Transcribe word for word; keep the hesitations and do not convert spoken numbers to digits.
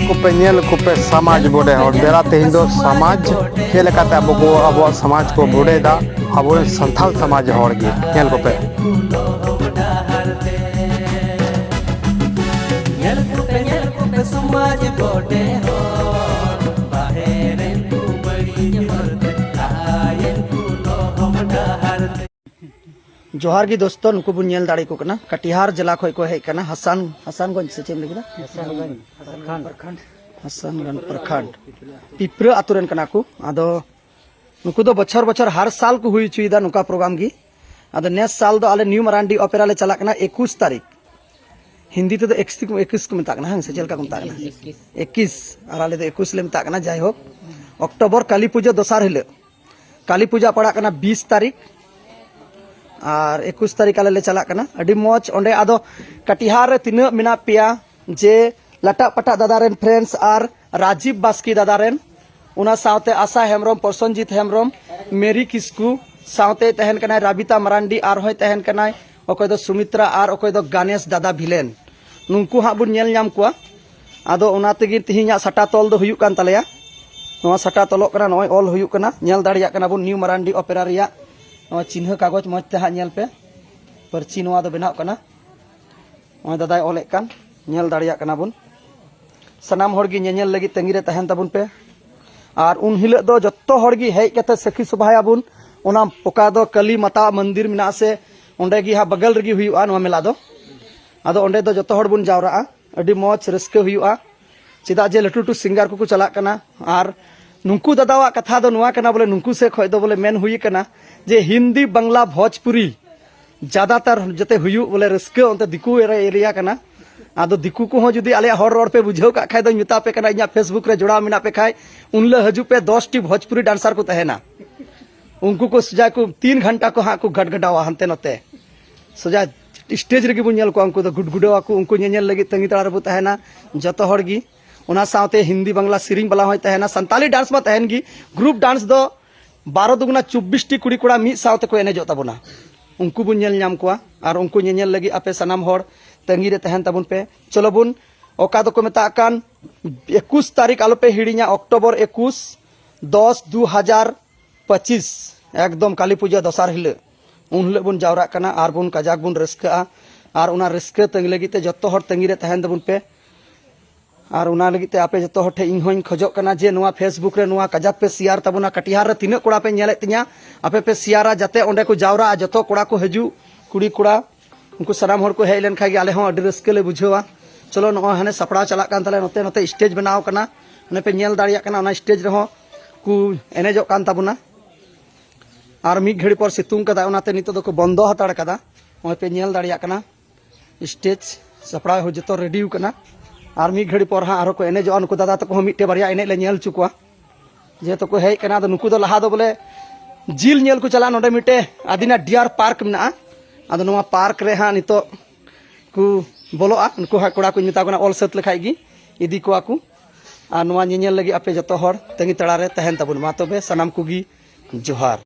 ᱠᱚᱯᱮ ᱧᱮᱞ ᱠᱚᱯᱮ ᱥᱚᱢᱟᱡᱽ ᱵᱚᱰᱮ ᱦᱚᱲ ᱵᱮᱲᱟ᱾ ᱛᱮᱦᱮᱧ ᱫᱚ ᱥᱚᱢᱟᱡᱽ ᱪᱮᱫ ᱞᱮᱠᱟᱛᱮ ᱟᱵᱚ ᱠᱚ ᱟᱵᱚᱣᱟᱜ ᱥᱚᱢᱟᱡᱽ ᱠᱚ ᱵᱚᱰᱮᱭᱮᱫᱟ, ᱟᱵᱚ ᱥᱟᱱᱛᱟᱲ ᱥᱚᱢᱟᱡᱽ ᱦᱚᱲ ᱜᱮ ᱧᱮᱞ ᱠᱚᱯᱮ᱾ ᱧᱮᱞ ᱠᱚᱯᱮ, ᱧᱮᱞ ᱠᱚᱯᱮ ᱥᱚᱢᱟᱡᱽ ᱵᱚᱰᱮ ᱦᱚᱲ, ᱵᱟᱦᱮᱨ ᱨᱮᱱ ᱠᱚ ᱵᱟᱹᱲᱤᱡ ᱦᱚᱲ ᱛᱮ, ᱞᱟᱦᱟᱭᱮᱱ ᱠᱚ ᱞᱚᱦᱚᱢ ᱰᱟᱦᱟᱨ ᱛᱮ᱾ ᱡᱚᱦᱟᱨ ᱜᱮ ᱫᱳᱥᱛᱚ, ᱱᱩᱠᱩ ᱵᱚᱱ ᱧᱮᱞ ᱫᱟᱲᱮ ᱠᱚ ᱠᱟᱱᱟ, ᱠᱟᱴᱤᱦᱟᱨ ᱡᱮᱞᱟ ᱠᱷᱚᱱ ᱠᱚ ᱦᱮᱡ ᱠᱟᱱᱟ, ᱦᱟᱥᱟᱱ, ᱦᱟᱥᱟᱱᱜᱚᱸᱡᱽ ᱥᱮ ᱪᱮᱫ ᱮᱢ ᱞᱟᱹᱭ ᱠᱮᱫᱟ? ᱦᱟᱥᱟᱱᱜᱚᱸᱡᱽ ᱯᱨᱚᱠᱷᱚᱸᱰ, ᱯᱤᱯᱨᱟᱹ ᱟᱛᱳ ᱨᱮᱱ ᱠᱟᱱᱟ ᱠᱚ᱾ ᱟᱫᱚ ᱱᱩᱠᱩ ᱫᱚ ᱵᱚᱪᱷᱚᱨ ᱵᱚᱪᱷᱚᱨ ᱦᱟᱨ ᱥᱟᱞ ᱠᱚ ᱦᱩᱭ ᱦᱚᱪᱚᱭᱮᱫᱟ ᱱᱚᱝᱠᱟ ᱯᱨᱳᱜᱨᱟᱢ ᱜᱮ᱾ ᱟᱫᱚ ᱱᱮᱥ ᱥᱟᱞ ᱫᱚ ᱟᱞᱮ ᱱᱤᱭᱩ ᱢᱟᱨᱟᱱᱰᱤ ᱚᱯᱮᱨᱟ ᱞᱮ ᱪᱟᱞᱟᱜ ᱠᱟᱱᱟ ᱮᱠᱩᱥ ᱛᱟᱹᱨᱤᱠᱷ᱾ ᱦᱤᱱᱫᱤ ᱛᱮᱫᱚ ᱮᱠᱩᱥ ᱠᱚ ᱢᱮᱛᱟᱜ ᱠᱟᱱᱟ, ᱦᱮᱸ ᱥᱮ ᱪᱮᱫ ᱞᱮᱠᱟ ᱠᱚ ᱢᱮᱛᱟᱜ ᱠᱟᱱᱟ? ᱮᱠᱩᱥ, ᱟᱨ ᱟᱞᱮ ᱫᱚ ᱮᱠᱩᱥ ᱞᱮ ᱢᱮᱛᱟᱜ ᱠᱟᱱᱟ᱾ ᱡᱟᱭᱦᱳᱠ, ᱚᱠᱴᱳᱵᱚᱨ ᱠᱟᱹᱞᱤ ᱯᱩᱡᱟᱹ ᱫᱚᱥᱟᱨ ᱦᱤᱞᱳᱜ, ᱠᱟᱹᱞᱤ ᱯᱩᱡᱟᱹ ᱯᱟᱲᱟᱜ ᱠᱟᱱᱟ ᱵᱤᱥ ᱛᱟᱹᱨᱤᱠᱷ, ᱟᱨ ᱮᱠᱩᱥ ᱛᱟᱹᱨᱤᱠᱷ ᱟᱞᱮ ᱞᱮ ᱪᱟᱞᱟᱜ ᱠᱟᱱᱟ᱾ ᱟᱹᱰᱤ ᱢᱚᱡᱽ᱾ ᱚᱸᱰᱮ ᱟᱫᱚ ᱠᱟᱴᱤᱦᱟᱨ ᱨᱮ ᱛᱤᱱᱟᱹᱜ ᱢᱮᱱᱟᱜ ᱯᱮᱭᱟ, ᱡᱮ ᱞᱟᱴᱟᱜ ᱯᱟᱴᱟᱜ ᱫᱟᱫᱟ ᱨᱮᱱ ᱯᱷᱨᱮᱱᱰᱥ ᱟᱨ ᱨᱟᱡᱤᱵ ᱵᱟᱥᱠᱮ ᱫᱟᱫᱟ ᱨᱮᱱ, ᱚᱱᱟ ᱥᱟᱶᱛᱮ ᱟᱥᱟ ᱦᱮᱢᱵᱨᱚᱢ, ᱯᱨᱚᱥᱚᱱᱡᱤᱛ ᱦᱮᱢᱵᱨᱚᱢ, ᱢᱮᱨᱤ ᱠᱤᱥᱠᱩ, ᱥᱟᱶᱛᱮ ᱛᱟᱦᱮᱱ ᱠᱟᱱᱟᱭ ᱨᱟᱵᱤᱛᱟ ᱢᱟᱨᱟᱱᱰᱤ, ᱟᱨᱦᱚᱸᱭ ᱛᱟᱦᱮᱱ ᱠᱟᱱᱟᱭ ᱚᱠᱚᱭ ᱫᱚ ᱥᱩᱢᱤᱛᱨᱟ ᱟᱨ ᱚᱠᱚᱭ ᱫᱚ ᱜᱟᱱᱮᱥ ᱫᱟᱫᱟ ᱵᱷᱤᱞᱮᱱ᱾ ᱱᱩᱝᱠᱩ ᱦᱟᱸᱜ ᱵᱚᱱ ᱧᱮᱞ ᱧᱟᱢ ᱠᱚᱣᱟ᱾ ᱟᱫᱚ ᱚᱱᱟ ᱛᱮᱜᱮ ᱛᱮᱦᱮᱧᱟᱜ ᱥᱟᱴᱟ ᱛᱚᱞ ᱫᱚ ᱦᱩᱭᱩᱜ ᱠᱟᱱ ᱛᱟᱞᱮᱭᱟ᱾ ᱱᱚᱣᱟ ᱥᱟᱴᱟ ᱛᱚᱞᱚᱜ ᱠᱟᱱᱟ, ᱱᱚᱜᱼᱚᱭ ᱚᱞ ᱦᱩᱭᱩᱜ ᱠᱟᱱᱟ, ᱧᱮᱞ ᱫᱟᱲᱮᱭᱟᱜ ᱠᱟᱱᱟ ᱵᱚᱱ ᱱᱤᱭᱩ ᱢᱟᱨᱟᱱᱰᱤ ᱚᱯᱮᱨᱟ ᱨᱮᱭᱟᱜ ᱱᱚᱣᱟ ᱪᱤᱱᱦᱟᱹ ᱠᱟᱜᱚᱡᱽ ᱢᱚᱡᱽ ᱛᱮ ᱦᱟᱸᱜ ᱧᱮᱞ ᱯᱮ᱾ ᱯᱟᱹᱨᱪᱤ ᱱᱚᱣᱟ ᱫᱚ ᱵᱮᱱᱟᱣ ᱠᱟᱱᱟ, ᱱᱚᱜᱼᱚᱭ ᱫᱟᱫᱟᱭ ᱚᱞᱮᱫ ᱠᱟᱱ, ᱧᱮᱞ ᱫᱟᱲᱮᱭᱟᱜ ᱠᱟᱱᱟ ᱵᱚᱱ᱾ ᱥᱟᱱᱟᱢ ᱦᱚᱲ ᱜᱮ ᱧᱮᱧᱮᱞ ᱞᱟᱹᱜᱤᱫ ᱛᱟᱺᱜᱤ ᱨᱮ ᱛᱟᱦᱮᱱ ᱛᱟᱵᱚᱱ ᱯᱮ᱾ ᱟᱨ ᱩᱱ ᱦᱤᱞᱳᱜ ᱫᱚ ᱡᱚᱛᱚ ᱦᱚᱲ ᱜᱮ ᱦᱮᱡ ᱠᱟᱛᱮ ᱥᱟᱹᱠᱷᱤ ᱥᱚᱵᱷᱟᱭᱟᱵᱚᱱ᱾ ᱚᱱᱟ ᱚᱠᱟ ᱫᱚ ᱠᱟᱹᱞᱤ ᱢᱟᱛᱟ ᱢᱚᱱᱫᱤᱨ ᱢᱮᱱᱟᱜᱼᱟ ᱥᱮ, ᱚᱸᱰᱮ ᱜᱮ ᱦᱟᱸᱜ ᱵᱟᱜᱟᱞ ᱨᱮᱜᱮ ᱦᱩᱭᱩᱜᱼᱟ ᱱᱚᱣᱟ ᱢᱮᱞᱟ ᱫᱚ᱾ ᱟᱫᱚ ᱚᱸᱰᱮ ᱫᱚ ᱡᱚᱛᱚ ᱦᱚᱲ ᱵᱚᱱ ᱡᱟᱣᱨᱟᱜᱼᱟ, ᱟᱹᱰᱤ ᱢᱚᱡᱽ ᱨᱟᱹᱥᱠᱟᱹ ᱦᱩᱭᱩᱜᱼᱟ᱾ ᱪᱮᱫᱟᱜ ᱡᱮ ᱞᱟᱹᱴᱩ ᱞᱟᱹᱴᱩ ᱥᱤᱝᱜᱟᱨ ᱠᱚᱠᱚ ᱪᱟᱞᱟᱜ ᱠᱟᱱᱟ᱾ ᱟᱨ ᱱᱩᱠᱩ ᱫᱟᱫᱟᱣᱟᱜ ᱠᱟᱛᱷᱟ ᱫᱚ ᱱᱚᱣᱟ ᱠᱟᱱᱟ, ᱵᱚᱞᱮ ᱱᱩᱠᱩ ᱥᱮᱫ ᱠᱷᱚᱡ ᱫᱚ ᱵᱚᱞᱮ ᱢᱮᱱ ᱦᱩᱭ ᱠᱟᱱᱟ ᱡᱮ ᱦᱤᱱᱫᱤ, ᱵᱟᱝᱞᱟ, ᱵᱷᱳᱡᱽᱯᱩᱨᱤ ᱡᱟᱫᱟᱛᱟᱨ ᱡᱟᱛᱮ ᱦᱩᱭᱩᱜ, ᱵᱚᱞᱮ ᱨᱟᱹᱥᱠᱟᱹ ᱚᱱᱛᱮ ᱫᱤᱠᱩ ᱮᱨᱤᱭᱟ ᱠᱟᱱᱟ᱾ ᱟᱫᱚ ᱫᱤᱠᱩ ᱠᱚᱦᱚᱸ ᱡᱩᱫᱤ ᱟᱞᱮᱭᱟᱜ ᱦᱚᱲ ᱨᱚᱲ ᱯᱮ ᱵᱩᱡᱷᱟᱹᱣ ᱠᱟᱜ ᱠᱷᱟᱡ ᱫᱚᱧ ᱢᱮᱛᱟ ᱯᱮ ᱠᱟᱱᱟ, ᱤᱧᱟᱹᱜ Facebook ᱨᱮ ᱡᱚᱲᱟᱣ ᱢᱮᱱᱟᱜ ᱯᱮ ᱠᱷᱟᱡ, ᱩᱱ ᱦᱤᱞᱳᱜ ᱦᱤᱡᱩᱜ ᱯᱮ, ᱫᱚᱥ ᱴᱤ ᱵᱷᱳᱡᱽᱯᱩᱨᱤ ᱰᱟᱱᱥᱟᱨ ᱠᱚ ᱛᱟᱦᱮᱱᱟ᱾ ᱩᱱᱠᱩ ᱠᱚ ᱥᱚᱡᱟ ᱠᱚ ᱛᱤᱱ ᱜᱷᱚᱱᱴᱟ ᱠᱚ ᱦᱟᱸᱜ ᱠᱚ ᱜᱟᱰᱜᱟᱰᱟᱣᱟ ᱦᱟᱱᱛᱮ ᱱᱚᱛᱮ᱾ ᱥᱚᱡᱟ ᱥᱴᱮᱡᱽ ᱨᱮᱜᱮ ᱵᱚᱱ ᱧᱮᱞ ᱠᱚᱣᱟ, ᱩᱱᱠᱩ ᱫᱚ ᱜᱩᱰᱜᱩᱰᱟᱹᱣ ᱟᱠᱚ, ᱩᱱᱠᱩ ᱧᱮᱧᱮᱞ ᱞᱟᱹᱜᱤᱫ ᱛᱟᱺᱜᱤ ᱛᱟᱲᱟ ᱨᱮᱵᱚ ᱛᱟᱦᱮᱱᱟ ᱡᱚᱛᱚ ᱦᱚᱲ ᱜᱮ᱾ ᱚᱱᱟ ᱥᱟᱶᱛᱮ ᱦᱤᱱᱫᱤ ᱵᱟᱝᱞᱟ ᱥᱮᱨᱮᱧ ᱵᱟᱞᱟ ᱦᱚᱸᱭ ᱛᱟᱦᱮᱱᱟ, ᱥᱟᱱᱛᱟᱞᱤ ᱰᱟᱱᱥ ᱢᱟ ᱛᱟᱦᱮᱱ ᱜᱮ᱾ ᱜᱨᱩᱯ ᱰᱟᱱᱥ ᱫᱚ ᱵᱟᱨᱚ ᱫᱩᱜᱩᱱᱟ ᱪᱚᱵᱵᱤᱥ ᱴᱤ ᱠᱩᱲᱤ ᱠᱚᱲᱟ ᱢᱤᱫ ᱥᱟᱶ ᱛᱮᱠᱚ ᱮᱱᱮᱡᱚᱜ ᱛᱟᱵᱚᱱᱟ᱾ ᱩᱱᱠᱩ ᱵᱚᱱ ᱧᱮᱞ ᱧᱟᱢ ᱠᱚᱣᱟ ᱟᱨ ᱩᱱᱠᱩ ᱧᱮᱧᱮᱞ ᱞᱟᱹᱜᱤᱫ ᱟᱯᱮ ᱥᱟᱱᱟᱢ ᱦᱚᱲ ᱛᱟᱺᱜᱤ ᱨᱮ ᱛᱟᱦᱮᱱ ᱛᱟᱵᱚᱱ ᱯᱮ᱾ ᱪᱚᱞᱚ ᱵᱚᱱ ᱚᱠᱟ ᱫᱚᱠᱚ ᱢᱮᱛᱟᱜ ᱠᱟᱱ ᱮᱠᱩᱥ ᱛᱟᱹᱨᱤᱠᱷ, ᱟᱞᱚᱯᱮ ᱦᱤᱲᱤᱧᱟ, ᱚᱠᱴᱳᱵᱚᱨ ᱮᱠᱩᱥ, ᱫᱚᱥ ᱫᱩ ᱦᱟᱡᱟᱨ ᱯᱚᱸᱪᱤᱥ, ᱮᱠᱫᱚᱢ ᱠᱟᱹᱞᱤ ᱯᱩᱡᱟᱹ ᱫᱚᱥᱟᱨ ᱦᱤᱞᱳᱜ, ᱩᱱ ᱦᱤᱞᱳᱜ ᱵᱚᱱ ᱡᱟᱣᱨᱟᱜ ᱠᱟᱱᱟ ᱟᱨ ᱵᱚᱱ ᱠᱟᱡᱟᱠ ᱵᱚᱱ ᱨᱟᱹᱥᱠᱟᱹᱜᱼᱟ᱾ ᱟᱨ ᱚᱱᱟ ᱨᱟᱹᱥᱠᱟᱹ ᱛᱟᱹᱜᱤ ᱞᱟᱹᱜᱤᱫ ᱛᱮ ᱡᱚᱛᱚ ᱦᱚᱲ ᱛᱟᱹᱜᱤ ᱨᱮ ᱛᱟᱦᱮᱱ ᱛᱟᱵᱚᱱ ᱯᱮ᱾ ᱟᱨ ᱚᱱᱟ ᱞᱟᱹᱜᱤᱫ ᱛᱮ ᱟᱯᱮ ᱡᱚᱛᱚ ᱦᱚᱲ ᱴᱷᱮᱱ ᱤᱧ ᱦᱚᱸᱧ ᱠᱷᱚᱡᱚᱜ ᱠᱟᱱᱟ ᱡᱮ ᱱᱚᱣᱟ Facebook ᱨᱮ ᱱᱚᱣᱟ ᱠᱟᱡᱟᱠ ᱯᱮ ᱥᱮᱭᱟᱨ ᱛᱟᱵᱚᱱᱟ᱾ ᱠᱟᱴᱤᱦᱟᱨ ᱨᱮ ᱛᱤᱱᱟᱹᱜ ᱠᱚᱲᱟ ᱯᱮ ᱧᱮᱞᱮᱫ ᱛᱤᱧᱟ, ᱟᱯᱮ ᱯᱮ ᱥᱮᱭᱟᱨᱟ, ᱡᱟᱛᱮ ᱚᱸᱰᱮ ᱠᱚ ᱡᱟᱣᱨᱟᱜᱼᱟ, ᱡᱚᱛᱚ ᱠᱚᱲᱟ ᱠᱚ ᱦᱤᱡᱩᱜ, ᱠᱩᱲᱤ ᱠᱚᱲᱟ, ᱩᱱᱠᱩ ᱥᱟᱱᱟᱢ ᱦᱚᱲ ᱠᱚ ᱦᱮᱡ ᱞᱮᱱᱠᱷᱟᱱ ᱜᱮ ᱟᱞᱮ ᱦᱚᱸ ᱟᱹᱰᱤ ᱨᱟᱹᱥᱠᱟᱹ ᱞᱮ ᱵᱩᱡᱷᱟᱹᱣᱟ᱾ ᱪᱚᱞᱚ, ᱱᱚᱜᱼᱚᱭ ᱦᱟᱱᱮ ᱥᱟᱯᱲᱟᱣ ᱪᱟᱞᱟᱜ ᱠᱟᱱ ᱛᱟᱞᱮᱭᱟ, ᱱᱚᱛᱮ ᱱᱚᱛᱮ ᱥᱴᱮᱡᱽ ᱵᱮᱱᱟᱣ ᱠᱟᱱᱟ, ᱚᱱᱮ ᱯᱮ ᱧᱮᱞ ᱫᱟᱲᱮᱭᱟᱜ ᱠᱟᱱᱟ, ᱚᱱᱟ ᱥᱴᱮᱡᱽ ᱨᱮᱦᱚᱸ ᱠᱚ ᱮᱱᱮᱡᱚᱜ ᱠᱟᱱ ᱛᱟᱵᱚᱱᱟ᱾ ᱟᱨ ᱢᱤᱫ ᱜᱷᱟᱹᱲᱤ ᱯᱚᱨ ᱥᱤᱛᱩᱝ ᱠᱟᱫᱟᱭ, ᱚᱱᱟᱛᱮ ᱱᱤᱛᱚᱜ ᱫᱚᱠᱚ ᱵᱚᱱᱫᱚ ᱦᱟᱛᱟᱲ ᱠᱟᱫᱟ᱾ ᱱᱚᱜᱼᱚᱭ ᱯᱮ ᱧᱮᱞ ᱫᱟᱲᱮᱭᱟᱜ ᱠᱟᱱᱟ, ᱥᱴᱮᱡᱽ ᱥᱟᱯᱲᱟᱣ ᱦᱚᱸ ᱡᱚᱛᱚ ᱨᱮᱰᱤ ᱠᱟᱱᱟ᱾ ᱟᱨ ᱢᱤᱫ ᱜᱷᱟᱹᱲᱤ ᱯᱚᱨ ᱦᱟᱸᱜ ᱟᱨᱦᱚᱸ ᱠᱚ ᱮᱱᱮᱡᱚᱜᱼᱟ᱾ ᱱᱩᱠᱩ ᱫᱟᱫᱟ ᱛᱟᱠᱚ ᱦᱚᱸ ᱢᱤᱫᱴᱮᱡ ᱵᱟᱨᱭᱟ ᱮᱱᱮᱡ ᱞᱮ ᱧᱮᱞ ᱦᱚᱪᱚ ᱠᱚᱣᱟ, ᱡᱮᱦᱮᱛᱩ ᱠᱚ ᱦᱮᱡ ᱠᱟᱱᱟ᱾ ᱟᱫᱚ ᱱᱩᱠᱩ ᱫᱚ ᱞᱟᱦᱟ ᱫᱚ ᱵᱚᱞᱮ ᱡᱤᱞ ᱧᱮᱞ ᱠᱚ ᱪᱟᱞᱟᱜᱼᱟ᱾ ᱱᱚᱰᱮ ᱢᱤᱫᱴᱮᱡ ᱟᱹᱫᱤᱱᱟ ᱰᱤᱭᱟᱨ ᱯᱟᱨᱠ ᱢᱮᱱᱟᱜᱼᱟ᱾ ᱟᱫᱚ ᱱᱚᱣᱟ ᱯᱟᱨᱠ ᱨᱮ ᱦᱟᱸᱜ ᱱᱤᱛᱚᱜ ᱠᱚ ᱵᱚᱞᱚᱜᱼᱟ᱾ ᱩᱱᱠᱩ ᱦᱟᱸᱜ ᱠᱚᱲᱟ ᱠᱚᱧ ᱢᱮᱛᱟ ᱠᱚ ᱠᱟᱱᱟ, ᱚᱞ ᱥᱟᱹᱛ ᱞᱮᱠᱷᱟᱡ ᱜᱮ ᱤᱫᱤ ᱠᱚᱣᱟ ᱠᱚ᱾ ᱟᱨ ᱱᱚᱣᱟ ᱧᱮᱧᱮᱞ ᱞᱟᱹᱜᱤᱫ ᱟᱯᱮ ᱡᱚᱛᱚ ᱦᱚᱲ ᱛᱟᱺᱜᱤ ᱛᱟᱲᱟ ᱨᱮ ᱛᱟᱦᱮᱱ ᱛᱟᱵᱚᱱ ᱢᱟ᱾ ᱛᱚᱵᱮ ᱥᱟᱱᱟᱢ ᱠᱚᱜᱮ ᱡᱚᱦᱟᱨ᱾